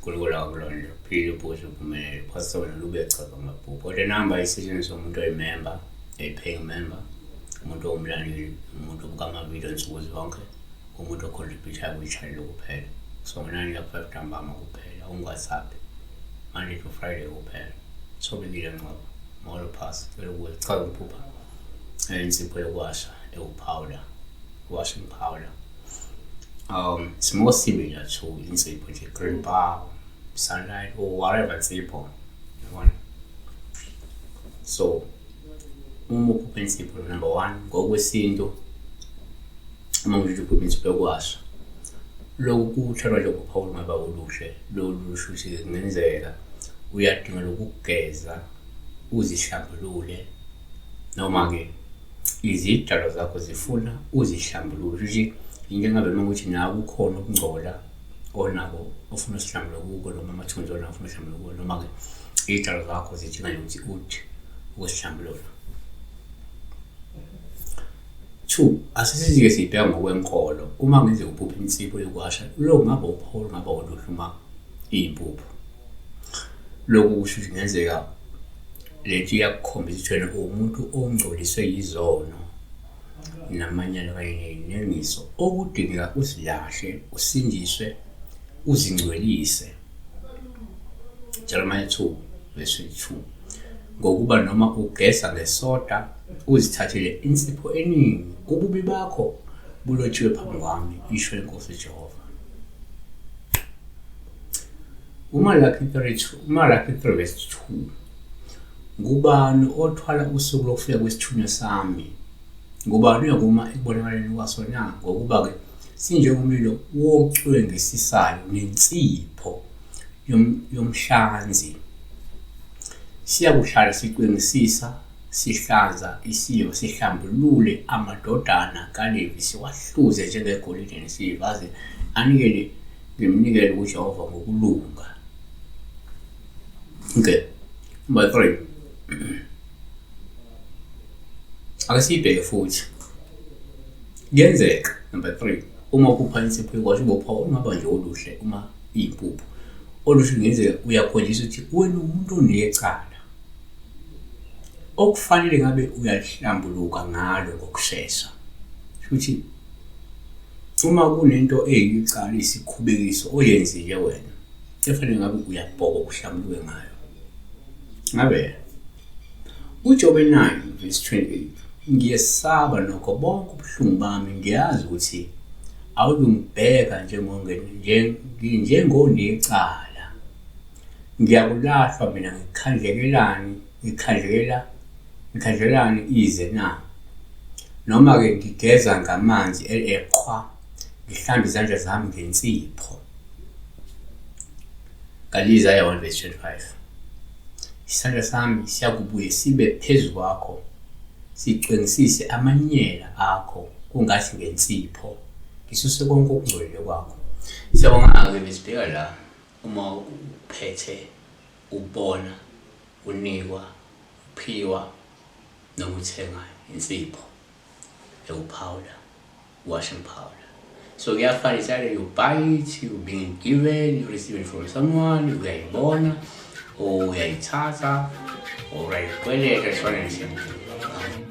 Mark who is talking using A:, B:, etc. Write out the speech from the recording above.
A: Unkulunkulu akulonde uphile ubhuti uphumelele phasa wena lube chaza amabhuku kodwa inamba isetshenziswa umuntu oyimember a paying member umuntu owumlandeli umuntu obuka amavidiyo nsuku zonke umuntu ocontributayo kwi-channel kuphela so ngo-nine ka-five ntambama kuphela ungu-whatsapp Monday to Friday kuphela thobekile ngcobo molo phasi cela ukuze chaza ukuphupha insipho yokuwasha ewupowder washing powder it's more similar to insipho nje green bar sunlight or whatever insipho yabona so uma uphupha insipho number one ngokwesintu uma ngisho uphupha insipho yokuwasha lokhu kuthathwa njengophawula ungaba oluhle lolu lusho ukuthi kungenzeka uyadinga lokugeza uzihlambulule noma-ke izidalwa zakho zifuna uzihlambulule kusho ukuthi into engabe uma ukuthi nawe kukhona ukungcola onako ofuna usihlambulule kuko noma amathunzi onawo ofuna usihlambulule kuko noma-ke izidalwa zakho zidinga nje ukuthi uthi ukusihlambulula. Two, asisithi-ke siyibheka ngokwenkolo uma kungenzeka uphuphe insipho yokuwasha lokhu kungaba uphawu olungaba oluhle uma iyimpuphu. Lokhu kusho ukuthi kungenzeka le nto iyakukhombisa ukuthi wena uwumuntu ongcoliswe yizono namanyala kanye ney'nengiso okudingeka uzilahle usindiswe uzingcwelise. Jeremiah 2 verse 22 ngokuba noma ugeza ngesoda uzithathele insipho eningi ububi bakho bulotshiwe phambi kwami isho inkosi uJehova. UMalaki 3 uMalaki 3 verse 2 Ngubani othwala usuku lokufika kwesithunywa sami? Ngubani uyakuma ekubonakaleni kwaso na? Ngokuba-ke sinjengomlilo wocwengisisayo nensipho yomhlanzi. Siyakuhlala sicwengisisa, sihlanza isiyo, sihlambulule amadodana kaLevi, siwahluze njengegolide nesiliva, aze anikele ngeminikelo kuJehova ngokulunga. Okay, number 3. Ake siyibheke futhi. Kuyenzeka number 3 uma uphupha insipho yokwazi ubopha ungaba nje oluhle uma iyimpuphu. Oluhle kungenzeka uyakhonjiswa ukuthi wena umuntu onecala. Okufanele ngabe uyahlambuluka ngalo ngokushesha. Futhi uma kunento eyicala isikhubekiso oyenzile wena efanele ngabe uyabhoka uhlambuluke ngayo. Ngabe uJobe 9 verse 28 ngiyesaba nokho bonke ubuhlungu bami ngiyazi ukuthi awuyungibheka njengonecala ngiyakulahlwa mina ngikhandlekelani ngikhandlekela ngikhandlekelani ize na noma-ke ngigeza ngamanzi eqhwa ngihlambe izandla zami ngensipho. Ka-Isaya 1 verse 25 Isandla sami siyakubuye sibe phezu kwakho, sicwengisise amanyela akho kungathi ngensipho, ngisuse konke okungcolile kwakho. Siyabonga-ke besibheka la uma uphethe ubona unikwa uphiwa noma uthenga insipho ewuphawula washing powder. So kuyafana it's either you buy it, you being given, you receive it from someone, uyayibona or uyayithatha or uyayikweleta, it's one and the same thing.